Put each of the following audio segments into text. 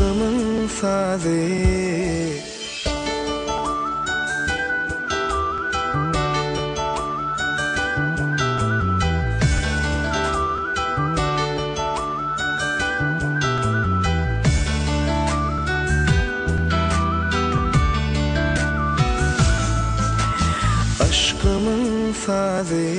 Yşkymyň sazy. Yşkymyň sazy.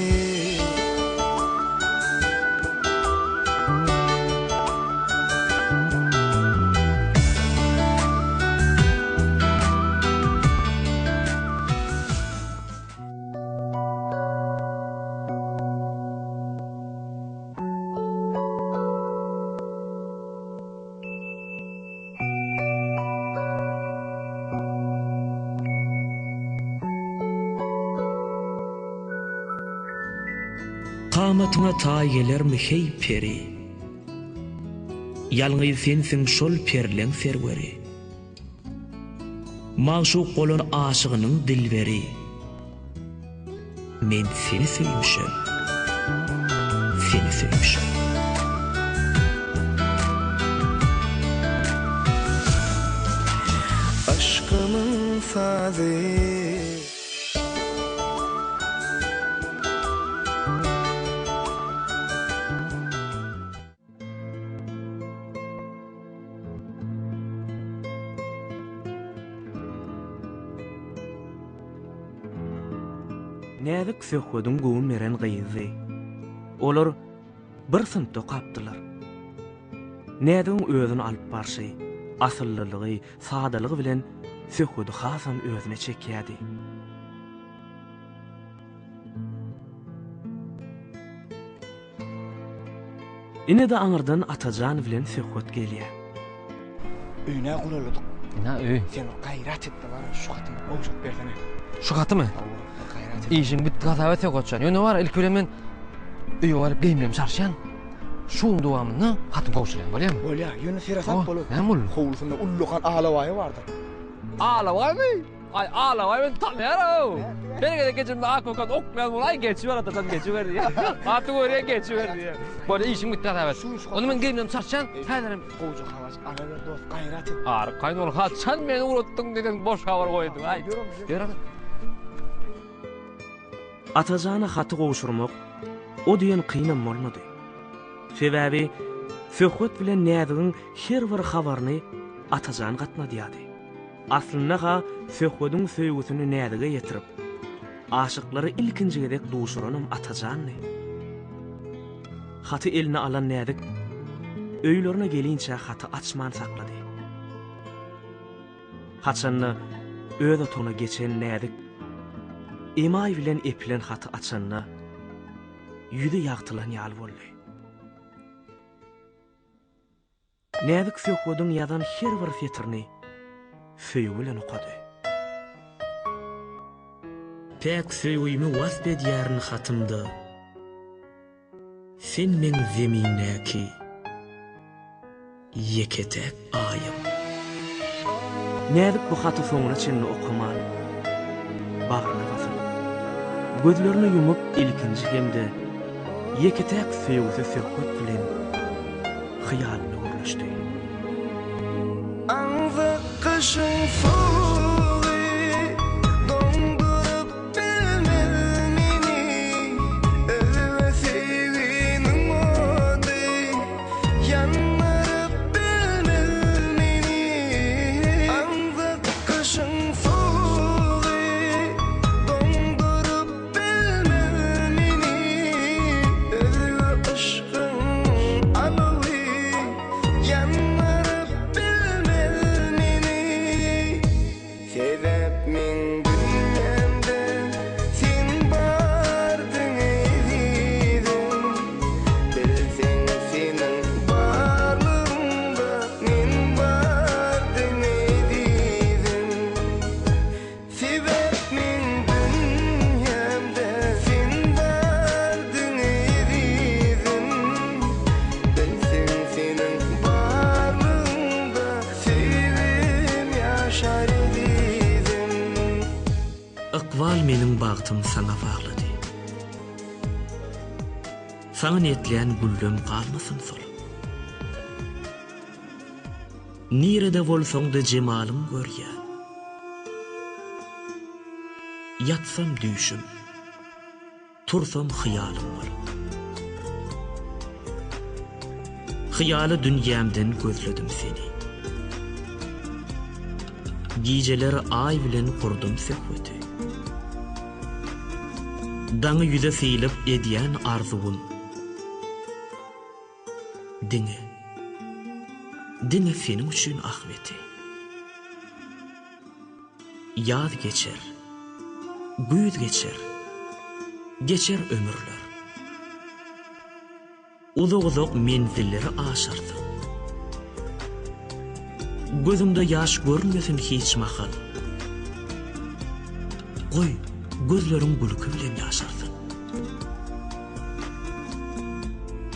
Kamatyňa taý gelermi heý peri. Ýalňyz sensiň şol perleň serweri. Magşuk bolan aşygynyň dilberi. Men seni söýmüşem, seni söýmüşem. Yşkymyň sazy. Näzik Söhbediň göwün beren gyzy. Olar bir synpda okapdylar. Näzigiň özüni alyp barşy, asyllylygy, sadalygy bilen Söhbedi hasam özüne çekýärdi. Ine-de aňyrdan Atajan bilen Söhbet gelýär. Öý nä guraladyk? Ina öý. Sen bir gaýrat et-de bar, şu hatymy gowşuryp bersene. Şu hatymy? Hawa, bir gaýrat et. Işiň bitdi hasap et Söhbetjan. Ýöne bar, ilki bilen men öýe baryp geýimlerimi çalyşýan. Şu günüň dowamynda hatymy gowşurýan, bolýarmy? Bolýar, ýöne seresap bol. Näme boldy? Howlusynda ullakan alabaýy bardyr. Alabaýmy? Aý alabaý men tanýar-ow. Her gezek geçemde ak kökan oklaýan bolup, aý geçiber Atajan geçiber diýýär. Gaty görýän geçiber diýýär. Bolýa işiň bitdi hasap et. Onda men geýimlerimi çalyşýan, häzirem. Gowja habar alaber dost, gaýrat et. Arkaýyn bol, haçan meni ugratdyň diýseň boş habar goýduň, aý. Ýör hany. Atajana haty gowşurmak o diýen kynam bolmady. Sebäbi Söhbet bilen Näzigiň her bir habaryny Atajan gatnadýardy. Aslynda-ha Söhbediň söýgüsini Näzige ýetirip, aşyklary ilkinji gezek duşuranam Atajandy. Haty eline alan Näzik öýlerine gelinçä haty açman saklady. Haçanda öz otagyna geçen Näzik emaý bilen epilen haty açanda ýüzi ýagtylan ýaly boldy. Näzik Söhbediň ýazan her bir setirini söýgi bilen okady. Päk söýgimi wasp edýärin hatymda, Sen meň zemindäki ýeke-täk Aýym. Näzik bu haty soňuna çenli okaman, bagryna basyp, gözlerini ýumup ilkinji hem-de ýeke-täk söýgüsi Söhbet bilen hyýalynda gürleşdi. Aňzak gyşyň sowugy doňduryp bilmez meni, Özge söýginiň ody ýandyryp bilmez meni. Aňzak gyşyň sowugy doňduryp Bilmez meni özge yşkyň alawy Ýandyryp bilmez meni Sebäp meň dünýämde sen bardyň ezizim Bilseň seniň barlygyňda men bardym ezizim Sebäp meň dünýämde sen bardyň ezizim Bilseň seniň barlygyňda söýgim ýaşar ezizim. Ykbal meniň bagtym saňa baglady. Saňa niýetlän güllem galmasyn solup. Nirede bolsaň-da jemalyň görýän. Ýatsam düýşüm, tursam hyýalym bolup. Hyýaly dünýämden gözledim seni. Gijeler aý bilen gurdum söhbeti. Daňy ýüze sylyp edýän arzuwym. Diňe, diňe seniň üçin ahbeti. Ýaz geçer, güýz geçer, geçer ömürler. Uzak-uzak menzilleri aşarsyň. Gözüňde ýaş görünmesin hiç mahal. Goý, gözleriň gülki bilen ýaşarsyn.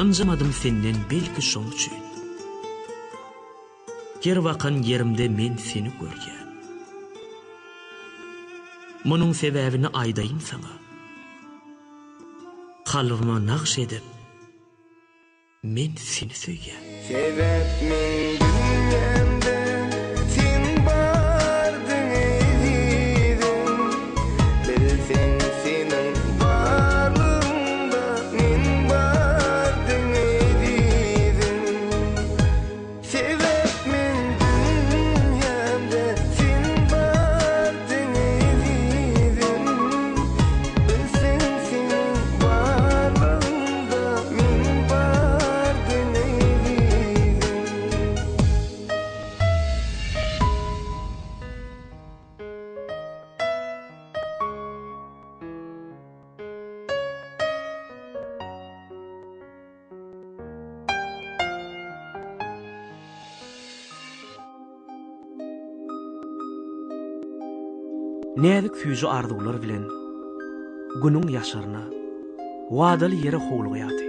Ynjamadym senden belki şoň üçin. Her bakan ýerimde men seni görýän. Munuň sebäbini aýdaýyn saňa. Kalbyma nagş edip, men seni söýýän. Sebäp meň dünýämde sen bardyň ezizim Bilseň seniň barlygyňda men bardyň ezizim Sebäp meň dünýämde sen bardyň ezizim Bilseň seniň barlygyňda men bardyň ezizim. Näzik süýji arzuwlar bilen Günüň ýaşaryna, wadaly ýere howlugýardy.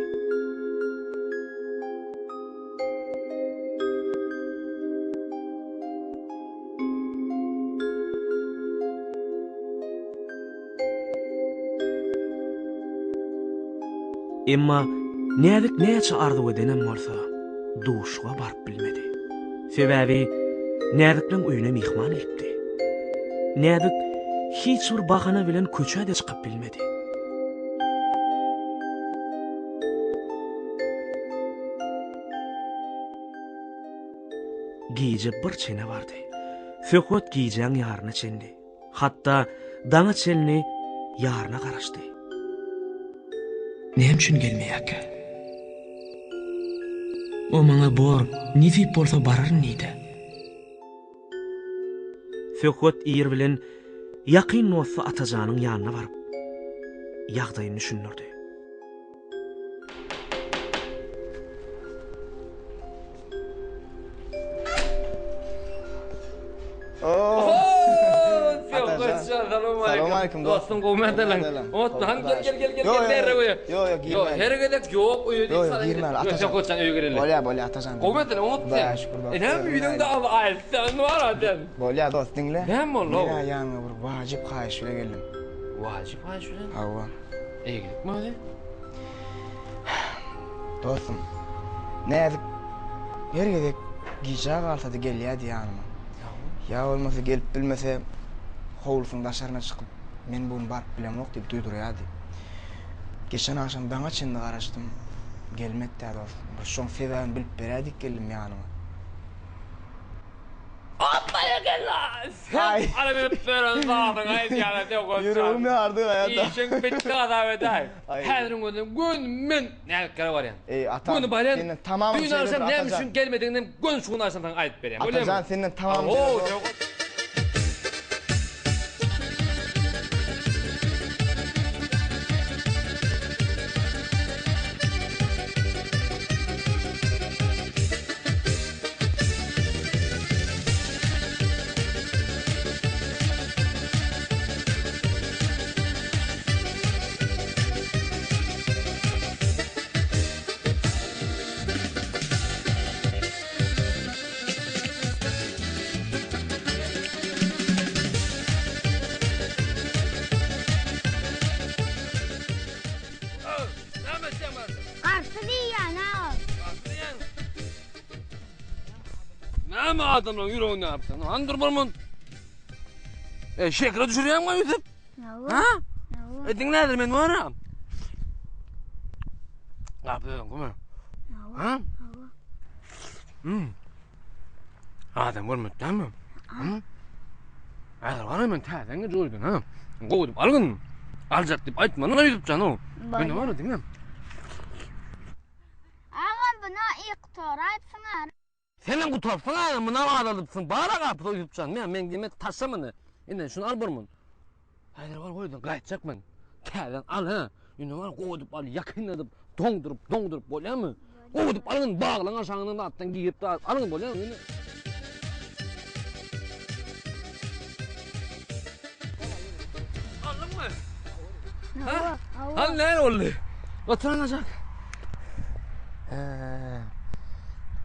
Emma Näzik näçe arzuw edenem bolsa, duşuga baryp bilmedi. Sebäbi Näzikleň öýüne myhman gelipdi. Näzik hiç bir bahana bilen köçä-de çykyp bilmedi. Gije bir çene bardy. Söhbet gijäň ýaryna çenli. Hatda daňa çenli ýaryna garaşdy. Näme üçin gelmeýärkä? O maňa bor, nesip bolsa bararyn diýdi. Söhbet ir bilen ýakyn dosty Atajanyň ýanyna baryp, ýagdaýyny düşündirdi. Salam Dostum gowy mädeleň. Otdan gel gel gel gel gel derre öýe. Ýok ýok girmän. Her gezek ýok öýe diýip Ýok girmän Atajan. Ýok öýe gireli. Bolýa bolýa Atajan. Gowy mädeleň oňat sen. Şükür dost. E näme öýüň da aýtsan bar adam. Bolýa dost diňle. Näme boldy? Men ýanyňa bir wajyp haýyş bilen geldim. Wajyp haýyş bilen? Hawa. Eýgilikmi özi? Dostum, Näzik her gezek gijä galsa-da gelýärdi ýanyma. Ýa bolmasa gelip bilmese, howlusynyň daşaryna çykyp, men bu gün baryp bilemok diýip duýdurýardy. Geçen agşam daňa çenli garaşdym, gelmedi-dä dostum. Bir şoň sebäbini bilip beräý diýip geldim ýanyňa. Berekella! Sen ala bilip beren zadyňy aýdýaň-a Döwletjan. Ýüregim ýardy gaýata. Işiň bitdi hasap edäý. Häziriň özünde göni men Näziklere barýan. Eý, atam, Göni barýan. senden tamamyny Düýn şeýledir, agşam näme Atajan. üçin gelmediginim göni şu gün agşam saňa aýdyp berýän. Bolýamy? Atajan, senden tamamyny Awo, şeýledir. Döwlet. Garpyz iýýän aga. Näme adamlaryň ýüregini ýarypsyň? Hany dur bir mun. E, şekere düşürýäňmi Ýusup? Ha? E, diňlädir men baram. Gapy öňkümi? Ha? Hmm. Adam görmedi dämi? Hı? Häzir bar men täzeňe joýdun ha. Gowy diýip algyn. Aljak diýip aýtma, näme ýüzüp jan o. Men bar diňle. Agam buna ik toraýypsyň a. Senem gutarpsyň a, muna azalypsyň. Bar a gapyda ýüzüp jan. Men men diýmek taşla muny. Indi şuny al bir mun. Häzir bar goýdun, gaýtjak men. Täzeden al ha. Indi bar gowy edip al, ýakyn edip, doňduryp, doňduryp bolýarmy? Gowy edip algyn, baglaň aşagyndan zatdan girip da algyn bolýarmy? Indi Aldyňmy? Ha? Al näme boldy? Otur anajak.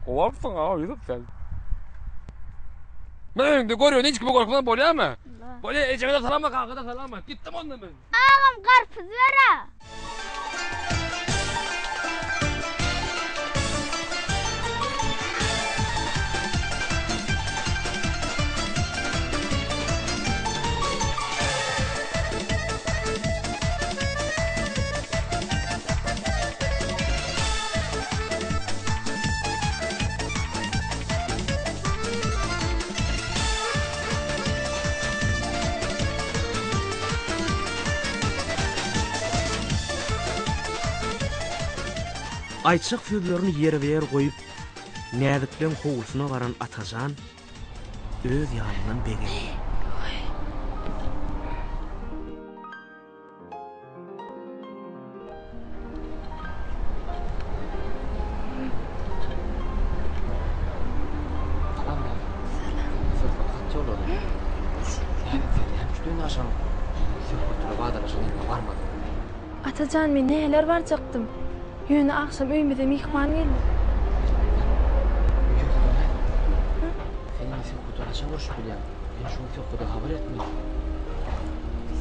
Gowarsyň ha, ýüzüp sen. Men öňde görýän hiç kimi gorkman bolýarmy? Bolýar, ejeme de salam, kaka da salam. Gitdim onda men. Agam garpyz ber-a. Aýtjak sözlerini ýerbe-ýer goýup, Näzikleň howlusyna baran Atajan öz ýanyndan begendi. Salam Näzik. Salam. Söhbet hat ýollady. Näzik sen näme üçin dün agşam Söhbet bilen wadalaşan ýeriňe barmadyň? Atajan men näler barjakdym. Ýöne agşam öýümize myhman geldi. Ýogsa näme? Sen indi Söhbet bilen haçan görüşüp bilýäň? Men şu gün Söhbede habar etmeli.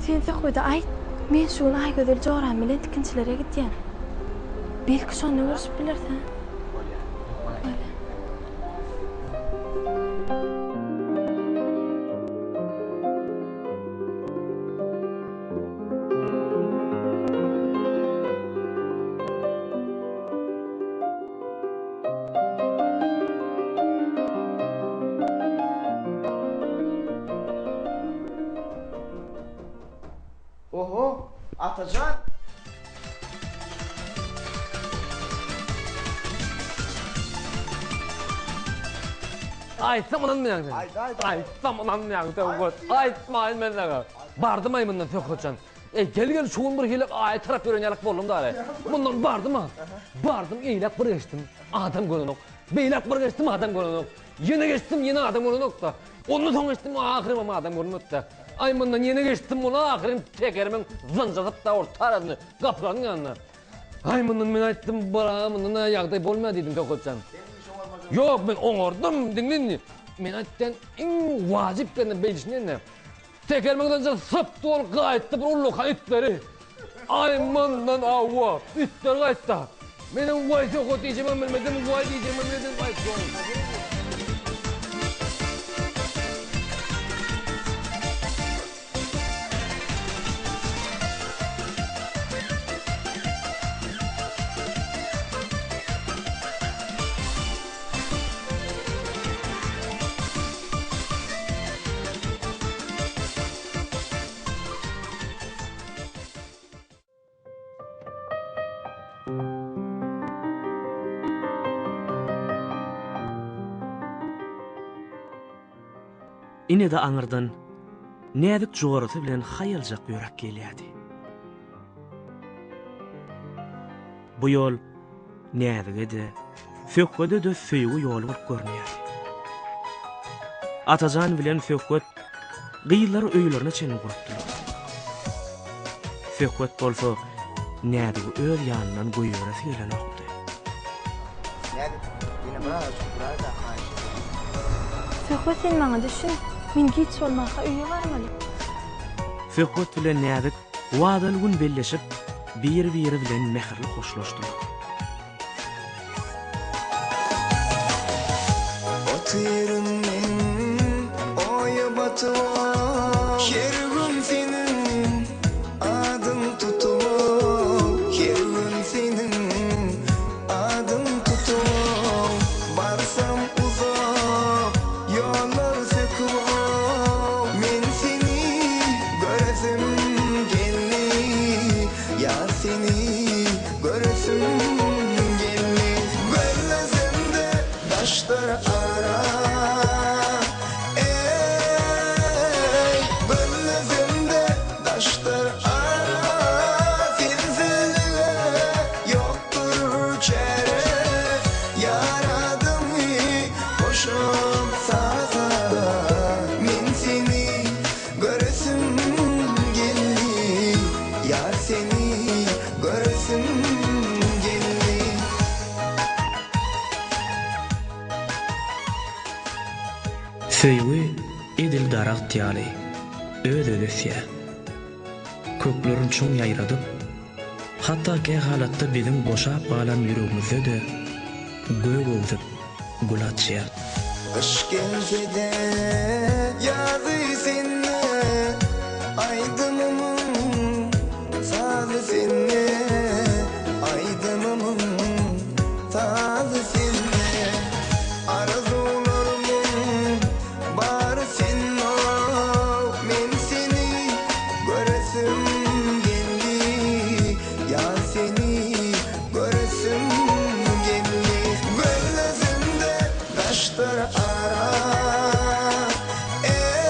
Sen Söhbede aýt, men şu gün Aýgözel joram bilen tikinçilere gidýän. Belki şonda görüşüp bileris, hä? Bolýar, hökman aýt. Bolýar. Oho, Atajan! Aýtsam ynanmaýaň sen. Aýt, aýt. Aýtsam ynanmaýaň Söhbet. Aýtmaýyn men saňa. Bardym-aý mundan Söhbetjan. Eý, gel gel şu gün bir hili aýy tarap ýören ýalak boldum dary. Mundan bardym-a. Bardym eýläk bir geçdim, adam görenok. Beýläk bir geçdim, adam görenok. Ýene geçdim, ýene adam görenok-da. Ondan soň geçdim, ahyrymam adam görünmedi-de. Aý mundan ýene geçdim, muny ahyrym tekerimiň zynjysyp-da orta arasyny gapylaryň ýanyna. Aý mundan men aýtdym, bara mundan-a ýagdaý bolmaýar diýdim Söhbetjan. Ýok, men oňardym, diňle indi. Men aýtýan iň wajyp ýerine beýdişini indi. Tekerimiň zynjyry sypdy ol gaýtdy bir ullakan itleri. Aý mundan hawa, itler gaýtdy. Menem waý Söhbet diýjegimem bilmedim, waý diýjegimem bilmedim, aý Ine-de aňyrdan Näzik jorasy bilen haýaljak ýöräp gelýärdi. Bu ýol Näzige-de, Söhbede-de söýgi ýoly bolup görünýärdi. Atajan bilen Söhbet gyzlary öýlerine çenli ugratdylar. Söhbet bolsa Näzigi öz ýanyndan goýberesi gelenokdy. Näzik, ýene bir azajyk duraý-da, haýyş edýän. Söhbet sen maňa düşün, men giç bolmanka öýe barmaly. Söhbet bilen Näzik wadaly gün belleşip, bir-biri bilen mähirli hoşlaşdylar. Otyryn men oýa batyp Her gün seniň adyň tutup Her gün seniň adyň tutup Barsam uzak ýollar söküp Men seni göresim geldi Ýar seni göresim geldi Gözlesem-de daşdyr ara Eý, gözlesem-de daşdyr ara Sensizlige ýokdur çäre Ýar adyňy goşup saza Men seni göresim geldi Ýar seni göresim geldi. Söýgi edil daragt ýaly, öz-özi ösýär. Köklerini çuň ýaýradyp, hatda kähalatda biziň boşap galan ýüregimizde-de gök öwsüp, gül açýar. Gyş gelse-de, ýazy sende, Aýdymymyň sazy sende, Aýdymymyň sazy sende, Arzuwlarymyň bary sende-ow, Men seni göresim geldi, Ýar seni göresim geldi. Gözlesem-de daşdyr ara, Eý,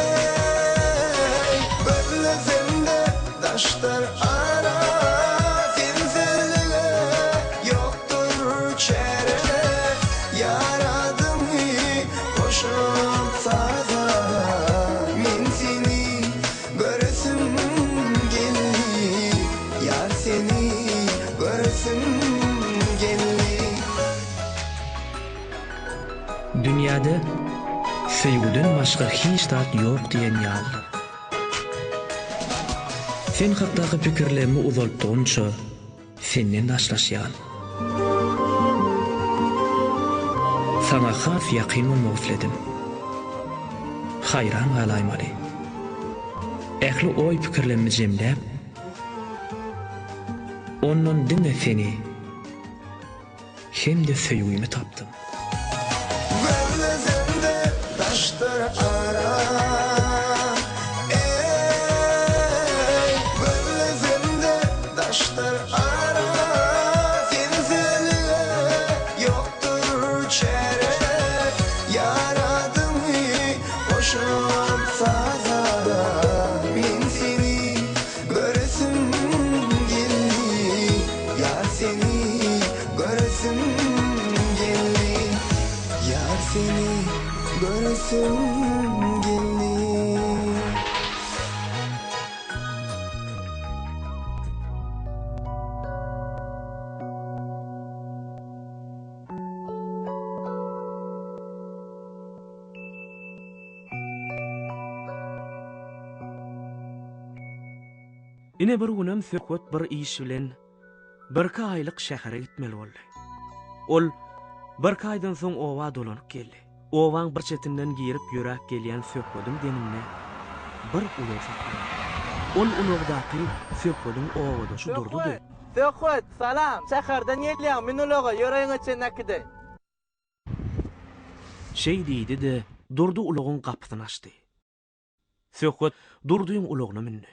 gözlesem-de daşdyr ara, Sensizlige ýokdur çäre, Ýar adyňy goşup saza, Men seni göresim geldi, Ýar seni göresim geldi. Dünýäde söýgüden başga hiç zat ýok diýen ýalydyr. Sen hakdaky pikirlerimi uzaltdygymça senden daşlaşýan. Saňa has ýakyn bolmak isledim. Haýran galaýmaly. Ähli oý-pikirlerimi jemläp, ondan diňe seni Hem-de söýgimi tapdym. Gözlesem-de daşdyr ara, eý, Gözlesem-de daşdyr ara, Sensizlige ýokdur çäre, Ýar adyňy goşup saza, Men seni Göresim geldi ýar seni göresim geldi ýar seni göresim geldi. Ine bir günem Söhbet bir iş bilen birki aýlyk şähere gitmeli boldy. Ol birki aýdan soň oba dolanyp geldi. Obaň bir çetinden girip ýöräp gelýän Söhbediň deňinde bir ulag saklandy. Ol ulagdaky Söhbediň obadaşy Durdudy. Söhbet, salam! Şäherden gelýäň, mün ulaga, ýöreýiňe çenli äkideýin. Şeý diýdi-de, Durdy ulagyň gapysyny açdy. Söhbet Durdyň ulagyna mündi.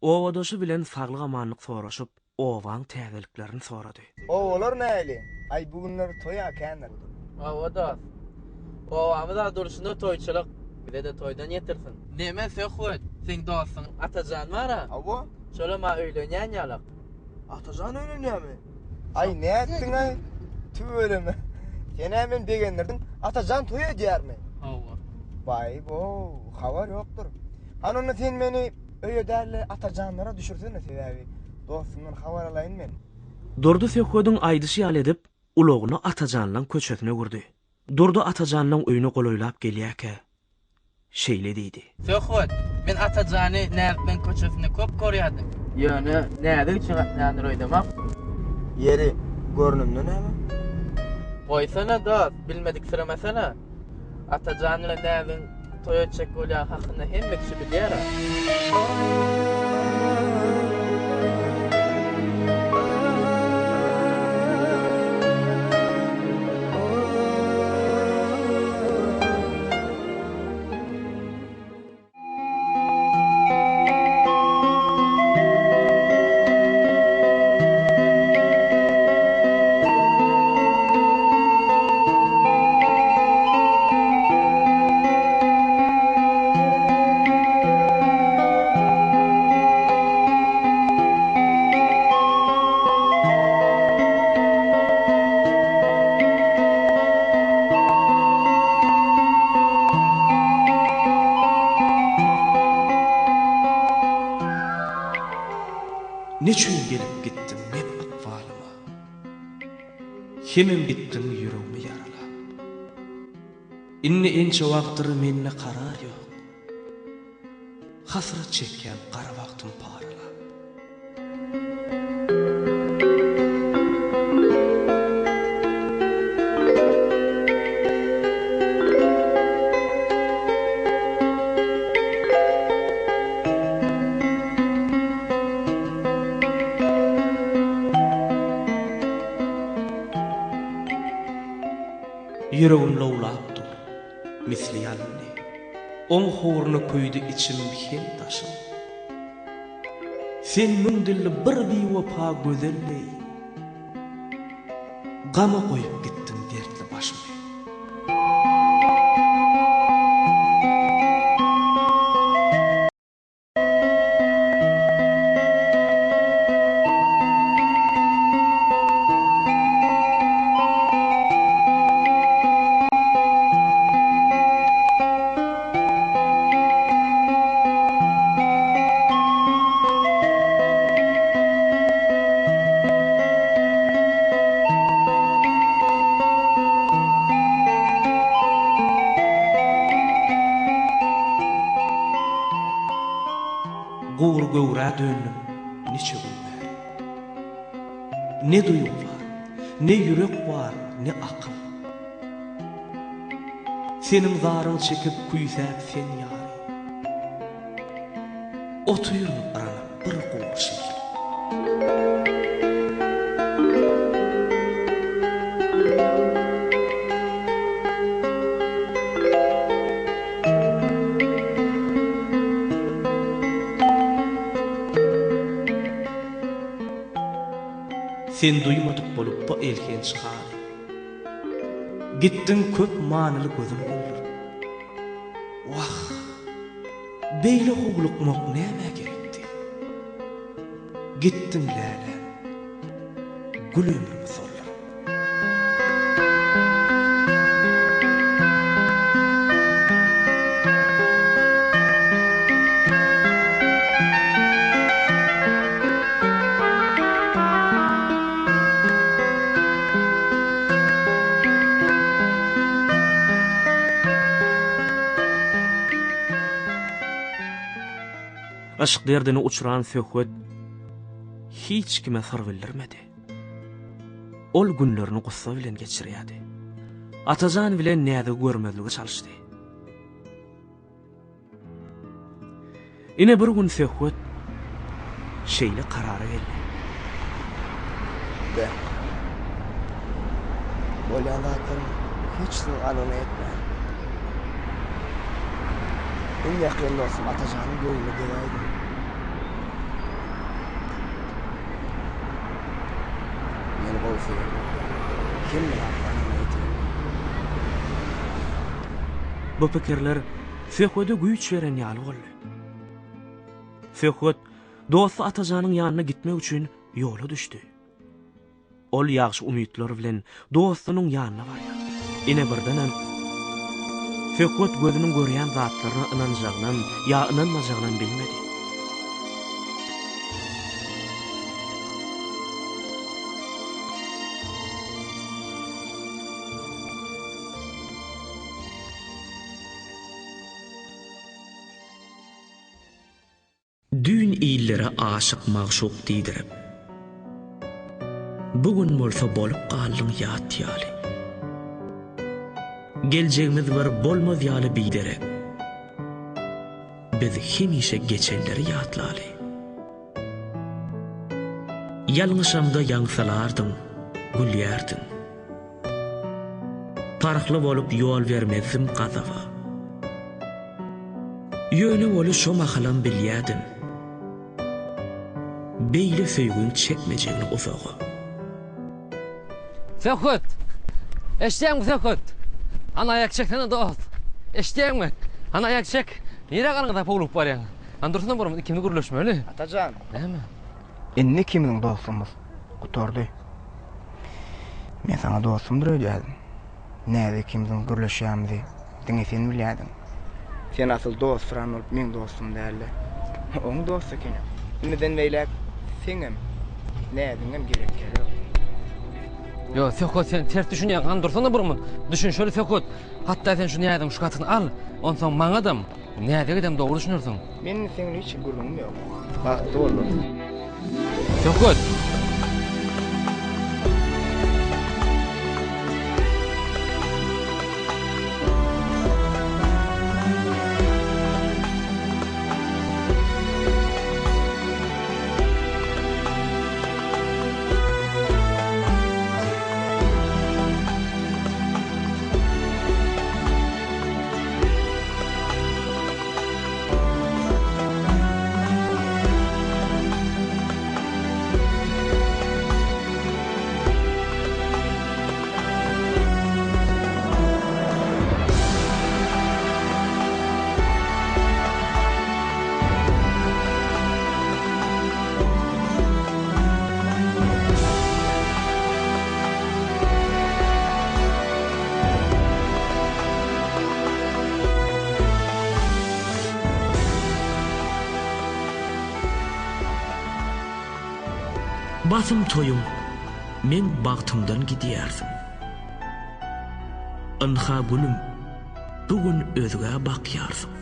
Obadaşy bilen saglyk-amanlyk soraşyp, obaň täzeliklerini sorady. Obalar nähili? Aý, bu günler toý-a kändir. Hawa, dost. Obamyz-a durşuna toýçulyk. Bize-de toýdan ýetirsin. Neme, Söhbet, seň dostuň Atajan bar-a? Hawa. Şolam-a öýlenýän ýalak. Atajan öýlenýärmi? Aý nätdiň-aý? Tüweleme. Sen-ä meni begendirdiň. Atajan toý edýärmi? Hawa. Baý-bo, habar ýokdur. Hany onda sen meni öýe däl-de Atajanlara düşürsene, sebäbi dostumdan habar alaýyn men. Durdy Söhbediň aýdyşy ýaly edip, ulagyny Atajanlaň köçesine gurdy. Durdy Atajanlaň öýüne golaýlap gelýärkä, şeýle diýdi. Söhbet, men Atajany Näzikleň köçesinde köp görýärdim. Ýöne Näzik üçin gatnaýandyr öýdemok. Ýeri, görnümde näme? Goýsana, dost, bilmediksiremesene. Atajan bilen Näzigiň toý etjek bolýany hakynda hemme kişi bilýär-ä. Neçün gelip gitdiň men ykbalyma, Hemem gitdiň ýüregimi ýaralap. Indi ençe wagtdyr mende karar ýok. Hasrat çekýän gara bagtym paralap. Ýüregim lowlap dur, misli ýalynly. Oň howruna köýdi içim hem daşym. Sen müň dilli bir biwepa gözel deý, Gama goýup gitdiň dertli başymy. Gury göwrä döndüm niçe gün bäri. Ne duýgy bar, ne ýürek bar, ne akyl. Seniň zaryň çekip küýsäp sen ýary. Otyryn yranyp bir goşy ýyl. Sen duýmadyk bolup bu elhenç haly. Gitdiň köp manyly gözüň güldürip. Wah, beýle howlukmak nämä gerekdi? Gitdiň läläm, gül ömrümi solduryp. Yşk derdine uçran Söhbet hiç kime syr bildirmedi. Ol günlerini gussa bilen geçirýärdi. Atajan bilen Näzigi görmezlige çalyşdy. Ine bir gün Söhbet şeýle karara geldi. Be. Bolýan zatlaryň hiç zat anygyna ýetmän. Iň ýakyn dostum Atajanyň göwnüne degäýdim. Meni gowy söýen. Hemme zady anygyna ýetirerdi. Bu pikirler Söhbede güýç beren ýaly boldy. Söhbet dosty Atajanyň ýanyna gitmek üçin ýola düşdi. Ol ýagşy umytlar bilen dostunyň ýanyna barýar. Ine birdenem Söhbet gözüniň görýän zatlaryna ynanjagynam ýa ynanmajagynam bilmedi. Düýn illere aşyk-magşuk diýdirip, Bu gün bolsa bolup galdyň ýat ýaly. Geljegimiz bir bolmaz ýaly biderek. Biz hemişe geçenleri ýatlaly. Ýalňyşamda ýaňsylardyň, gülýärdiň. Parhly bolup ýol bermezdim gazaba. Ýöne weli şo mahalam bilýädim. Beýle söýgiň çekmejegini uzaga. Söhbet! Eşidýäňmi Söhbet? Hany aýak çeksene dost. Eşidýäňmi? Hany aýak çek. Nirä galyňyza howlugyp barýaň? Hany dursana bir ikimiz gürleşmeli. Atajan. Näme? Indi ikimiziň dostlugymyz gutardy. Men saňa dostumdyr öýdýärdim. Näzik ikimiziň gürleşýänimizi diňe sen bilýärdiň. Sen asyl dostsyran bolup meň dostum däldi. Oň dosty ekeniň. Indiden beýläk seňem, Näziňem gerek ýeri ýok. Ýok, Söhbet sen ters düşünýäň, hany dursana bir minut. Düşünşeli Söhbet. Hatda sen şu Näziň şu hatyny al. Onsoň maňadam, Näzigedem dogry düşünersiň. Men indi seň bilen hiç gürrüňim ýok. Bagtly bol. Söhbet! Basym toýuň, meň bagtymdan gidýärsiň. Ynha gülüm, bu gün özgä bakýarsyň.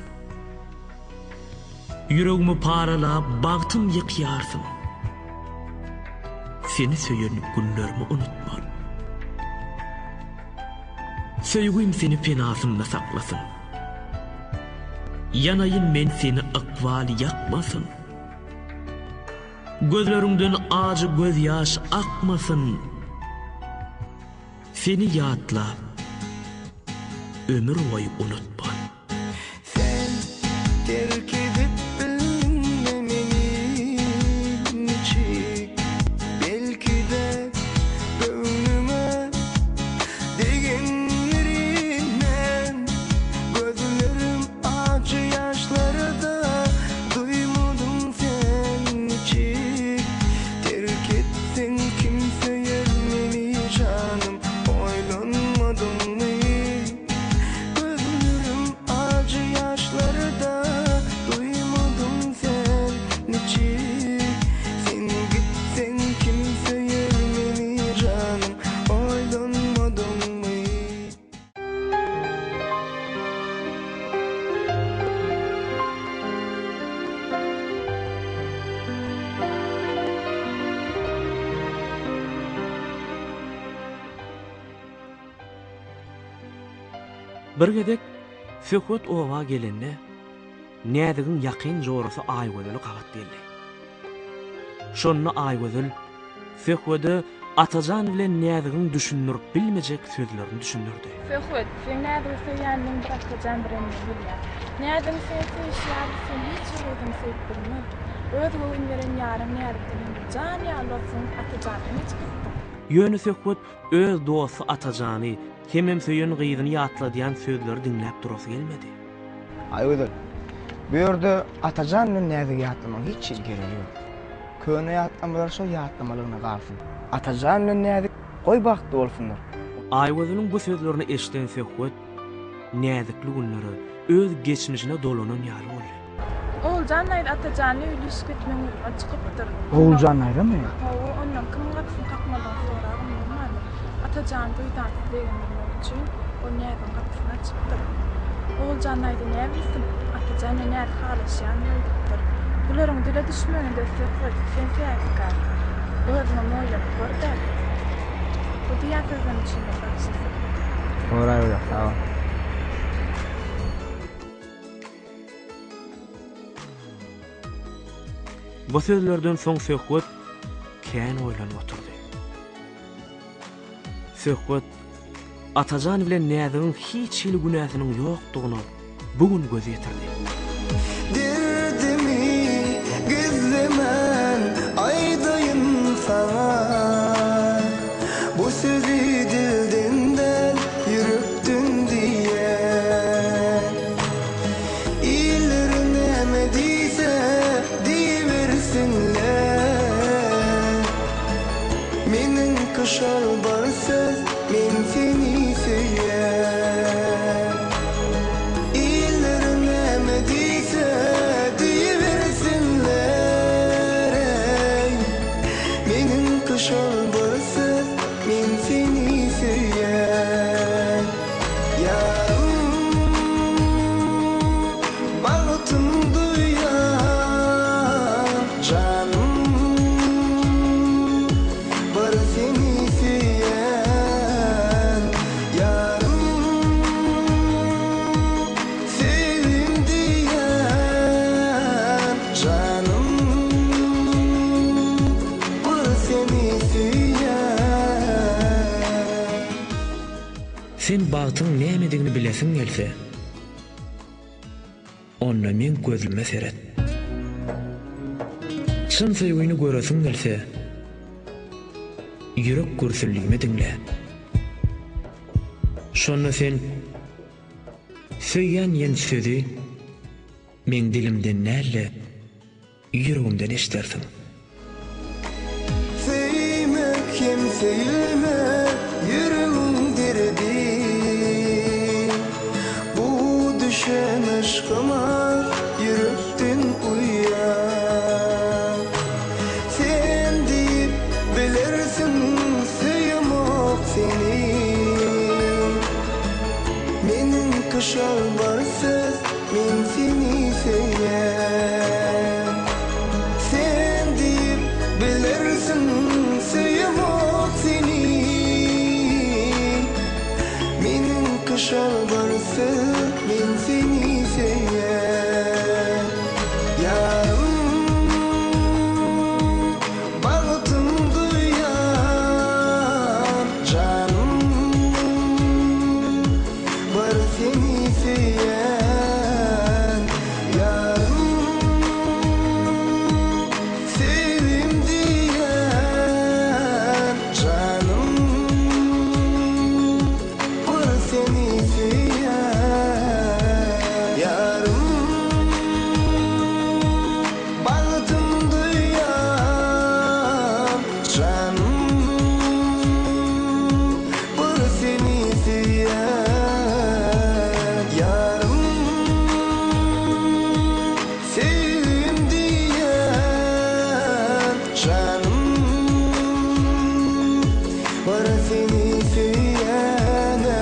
Ýüregimi paralap bagtym ýykýarsyň. Seni söýen günlerimi unutman. Söýgim seni penasynda saklasyn. Ýanaýyn men seni ykbal ýakmasyn. Gözleriňden ajy gözýaş akmasyn. Seni ýatlap ömür boýy unutman. Sen terk edip bildiňmi meni niçik? Belki-de göwnüme degendirin men. Gözlerim ajy ýaşlarda duýmadyň sen niçik? Terk etseň kim söýer meni janym oýlanmadyňmy? Gözlerim ajy ýaşlarda duýmadyň sen niçik? Sen gitseň kim söýer meni janym oýlanmadyňmy? Bir gezek Söhbet oba gelende, Näzigiň ýakyn jorasy Aýgözele gabat geldi. Şonda Aýgözel Söhbede Atajan bilen Näzigiň düşündirip bilmejek sözlerini düşündirdi. Söhbet, seň Näzigi söýýändigiňi bir Atajan bir men bilýän. Näzigiň seni söýşi ýaly sen hiç bir gyzyň söýüp bilmez. Öz göwün beren ýaryň Näzikden hem bir jan ýaly dostuň Atajandan niçik gitdiň? Ýöne Söhbet öz dosty Atajany hemem söýen gyzyny ýatladýan sözleri diňläp durasy gelmedi. Aýgözel, bu ýerde Atajan bilen Näzigi ýatlamagyň hiç hili geregi ýok. Köne ýatlamalar şol ýatlamalygyna galsyn. Atajan bilen Näzik goý bagtly bolsunlar. Aýgözeliň bu sözlerini eşiden Söhbet näzikli günlere, öz geçmişine dolanan ýaly boldy. Oguljan daýza Atajany öýli işik etmegiň ugruna çykypdyr. Oguljan daýzamy? Hawa, ondan kimiň gapysyny kakmalydygyny sorabam bolmandyr. Atajany duýdansyz begendirmek üçin ol Näzigiň gapysyny açypdyr. Oguljan daýza näbilsin, Atajan bilen Näzik halaşýandyr öýdüpdir. Bularyň dile düşmegine-de Söhbet, sen sebäpkär. Özüňem oýlanyp gör-dä. Bu diýýän sözlerim üçin-de bagyşla Söhbet. Soraýberýär, sag bol. Bu sözlerden soň Söhbet kän oýlanyp oturdy. Söhbet Atajan bilen Näzigiň hiç hili günäsiniň ýokdugyna bu gün göz ýetirdi. Derdimi gizlemän aýdaýyn saňa Bu sözi dilden däl ýürekden diýýän Iller näme diýse diýibersinler Meniňki şol bir söz men seni söýýän Iller näme diýse diýibersinler eý Meniňki şol bir söz men seni söýýän Ýarym Bagtym duýýan janym Bir seni söýýän ýarym Söýgim diýýän janym Bir seni söýýän. Sen bagtyň nämedigini bilesiň gelse, Onda meň gözüme seret. Çyn söýgini göresiň gelse, ýürek gürsüldimi diňle. Şonda sen söýýän diýen sözi meň dilimden däl-de, Ýüregimden eşdersiň. Söýmek hem söýülmek ýüregiň derdi Bu düşen yşkyma ýürekden uýýan Sen diýip bilersiň söýemok seni Meniňki şol bir söz Men seni söýýän Sen diýip bilersiň söýemok seni Meniňki şol bir söz men seni söýýän Ýarym bagtym duýýan janym Bir seni söýýän ýarym Söýgim diýýän janym Bir seni söýýän ýarym Bagtym duýýan janym Bir seni söýýän ýarym Söýgim diýýän janym Bir seni söýýän-ä.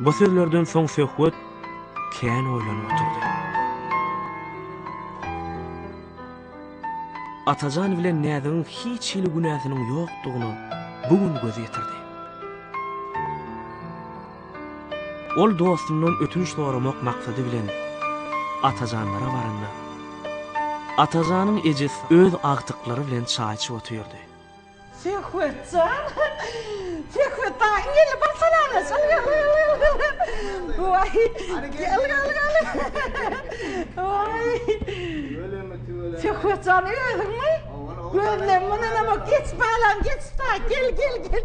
Bu sözlerden soň Söhbet kän oýlanyp oturdy. Atajan bilen Näzigiň hiç hili günäsiniň ýokdugyna bu gün göz ýetirdi. Ol dostundan ötünç soramak maksady bilen Atajanlara baranda, Atajanyň ejesi öz agtyklary bilen çaý içip otyrdy. Söhbetjan, Söhbet daýyň geldi, bir salamlaş, al gel, al gel, al gel. Waý, gel, gel, gel. Waý. Söhbetjan özüňmi? Gözlem mundanam geç balam, geç daý, gel, gel, gel.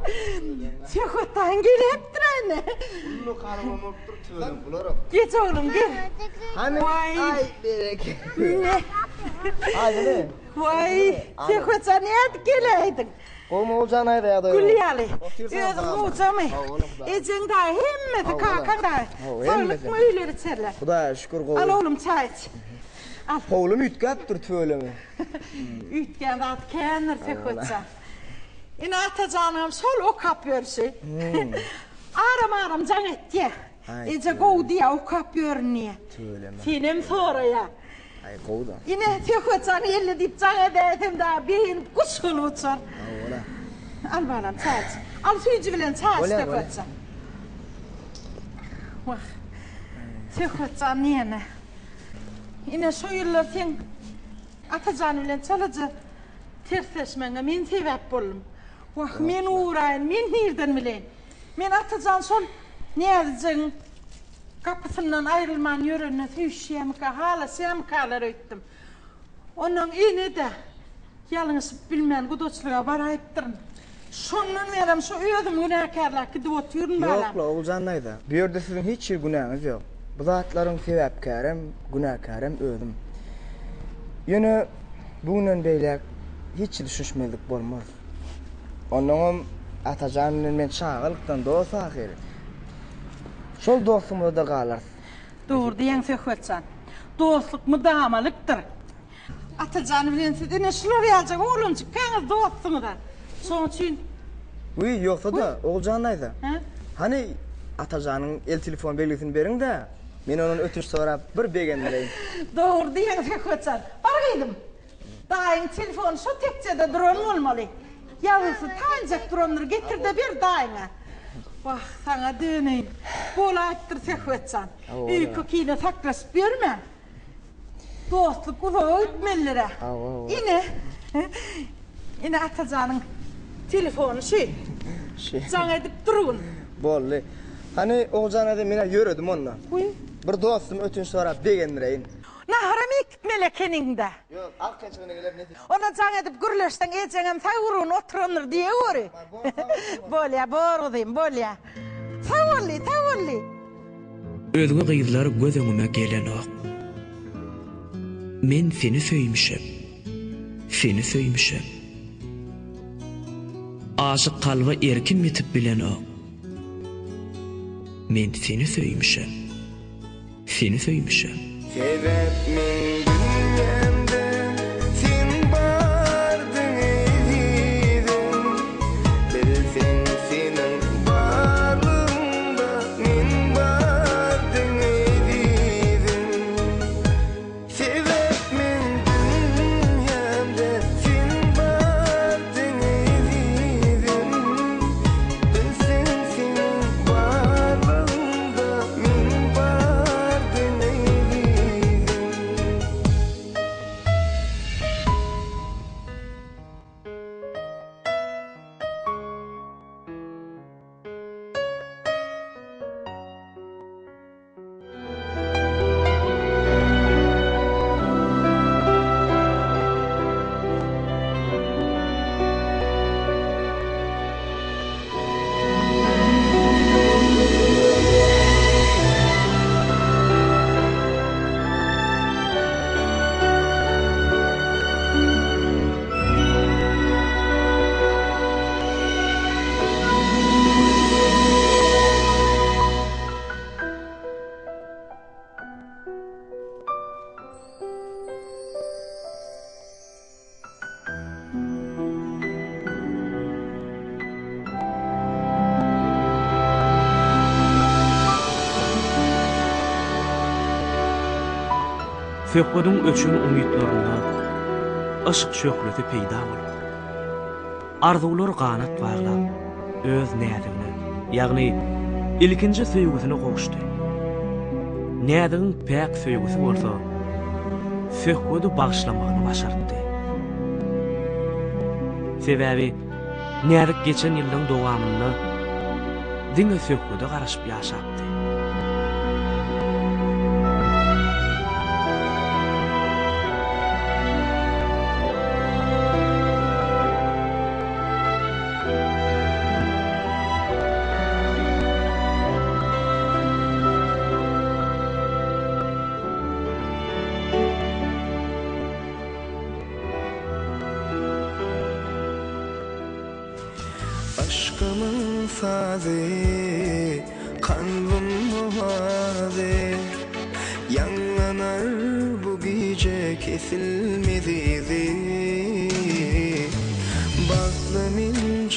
Söhbet daýyň gelipdir ene. Uly karwam bolupdyr tüweleme bularam. Geç oglum, gel. Hany, Waý. aý bereket. Ne? Aýdyny. Waý, Söhbetjan nädip geläýdiň? Gowmy Oguljan aýda ýagdaý? Gül ýaly. Özüň gowjamy? Ejeň dagy hemmesi, kakaň dagy. Saglykmy öýleri içerler? Hudaýa şükür gowy. Al oglum çaý iç. Al. Howlym üýtgäpdir tüweleme. Üýtgän zat kändir Söhbetjan. Ine Atajanyňam şol okap ýörşi. Aram-aram jaň etýä. Eje gowy diýýä, okap ýörün diýýä. Tüweleme. Senem soraýa. Aý gowy-da. Ine Söhbetjan geldi diýip jaň edäýsem dagy begenip guş bolup uçar. Hawa-la. Al balam çaý iç. Al süýji bilen çaý iç Söhbetjan. Wah. Söhbetjan diýene. Ine şo ýyllar seň Atajan bilen çalaja tersleşmegiňe men sebäp boldum. Wah, men uraýyn, men nirden bileýin. Men Atajan şol Näzijegiň gapysyndan aýrylman ýörenine söýüşýärmikä, halaşýarmykalar öýtdüm. Onnoň ene-de ýalňyşyp bilmän gudaçylyga baraýypdyryn. Şondan bärem şu özümi günäkärläp gidip otyryn balam. Ýok-la, Oguljan daýza. Bu ýerde siziň hiç hili günäňiz ýok. Bu zatlaryň sebäpkärem, günäkärem özüm. Ýöne bu günden beýläk hiç hili düşünişmezlik bolmaz. Onnoňam Atajan bilen men çagalykdan dost ahyry. Şol dostlugymyzda-da galarys. Dogry diýýäň Söhbetjan. Dostluk mydamalykdyr. Atajan bilen siz ine şular ýaljak oglanjykkaňyz dostsuňyz-a. Şonuň üçin. Wiý, ýogsa-da, Oguljan daýza. Hä? Hany, Atajanyň el telefon belgisini beriň-dä, men ondan ötünç sorap, bir begendireýin. Dogry diýýäň Söhbetjan. Bar gyzym. Daýyň telefony şo tekjede duran bolmaly. Ýazgysy taýynjak durandyr, getir-de ber daýyňa. Wah, saňa döneýin. Bolaýypdyr Söhbetjan. Öýke-kine saklaşyp ýörmäň. Dostluk uzaga gitmelidir-ä. Ine, ine Atajanyň telefony şü. Jaň edip durgun. Boldy. Hany, Oguljan daýza, men-ä ýöredim onda. Bir dostum ötünç sorap begendireýin. Naharam iýip gitmeli ekeniň-dä. Ýok, arkaýynçylygyna geler nesip. Onda jaň edip gürleşseň, ejeňem sag-gurgun oturandyr diýeweri. Bolýa, bor gyzym, bolýa. Sag bol diý, sag bol diý. Özge gyzlar göz öňüme gelenok. Men seni söýmüşem, seni söýmüşem. Aşyk kalba erkim ýetip bilenok. Men seni söýmüşem. Seni söýmüşem. Sebäp meň dünýämde sen bardyň ezizim Bilseň seniň barlygyňda men bardym ezizim Sebäp meň dünýämde sen bardyň ezizim Bilseň seniň barlygyňda men bardym ezizim. Söhbediň öçen umytlarynda yşk şöhlesi peýda bolup, arzuwlar ganat baglap, öz näzigine, ýagny ilkinji söýgüsine gowuşdy. Näzigiň päk söýgüsi bolsa Söhbedi bagyşlamagyny başartdy. Sebäbi Näzik geçen ýyllaň dowamynda diňe Söhbede garaşyp ýaşapdy. Yşkymyň sazy, kalbym owazy, Ýaňlanar bu gije kesilmez yzy. Bagtly men.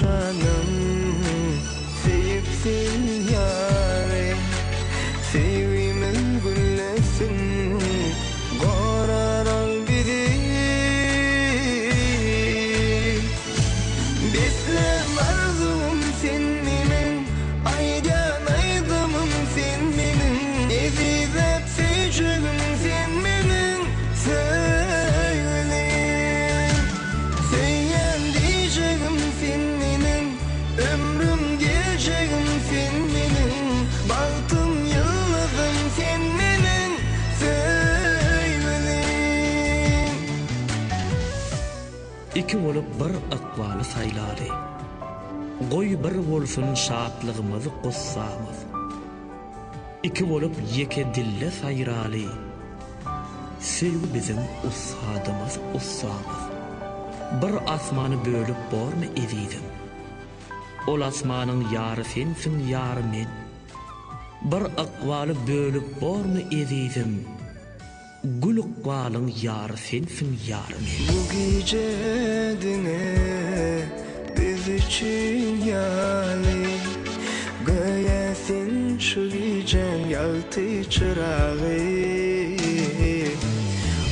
Iki bolup bir ykbaly saýlaly. Goý bir bolsun şatlygymyz, gussamyz. Iki bolup ýeke dilde saýraly. Söýgi biziň ussadymyz, ussamyz. Bir asmany bölüp bormy ezizim? Ol asmanyň ýary sensiň, ýary men. Bir ykbaly bölüp bormy ezizim? Gül ykbalyň ýary sensiň ýary men. Bu gije diňe biz üçin ýaly Göýä sen şu gijäň ýagty çyragy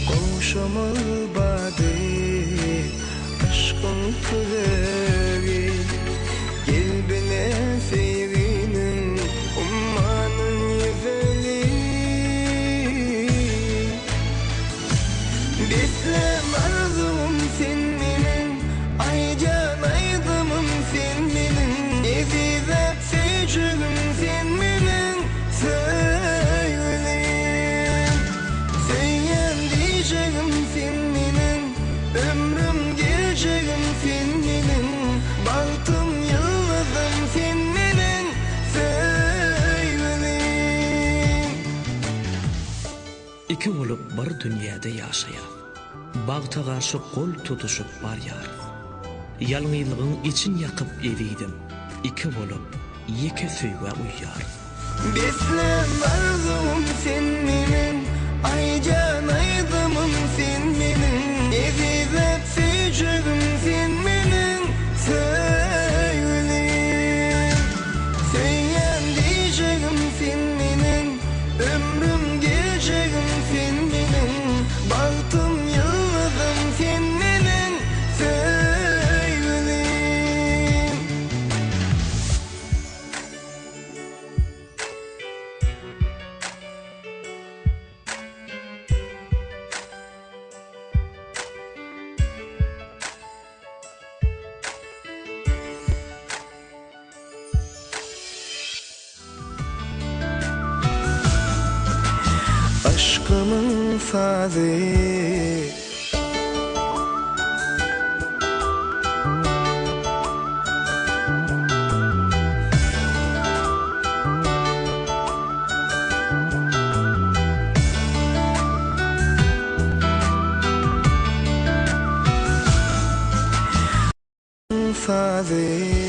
Gowşamaz bady yşkyň tüzegi Gel bile söýginiň ummanyn ýüzeli. Beslem arzuwym sen meniň, Aýdýan aýdymym sen meniň, Ezizläp söýjegim sen meniň, Söýgülim. Söýýän diýjegim sen meniň, Ömrüm geljegim sen meniň, Bagtym ýyldyzym sen meniň, Söýgülim. Iki bolup bir dünýäde ýaşaýas. Bagta garşy gol tutuşyp barýarys. Ýalňyzlygyň için ýakyp ezizim, Iki bolup ýeke söýgä uýýarys. Beslän arzuwym sen meniň, Aýdýan aýdymym sen meniň, Ezizläp söýjegim sen meniň, Söýgülim. Söýýän diýjegim sen meniň, Ömrüm geljegim sen meniň, Bagtym ýyldyzym sen meniň, Söýgülim. Yşkymyň sazy. Sazy.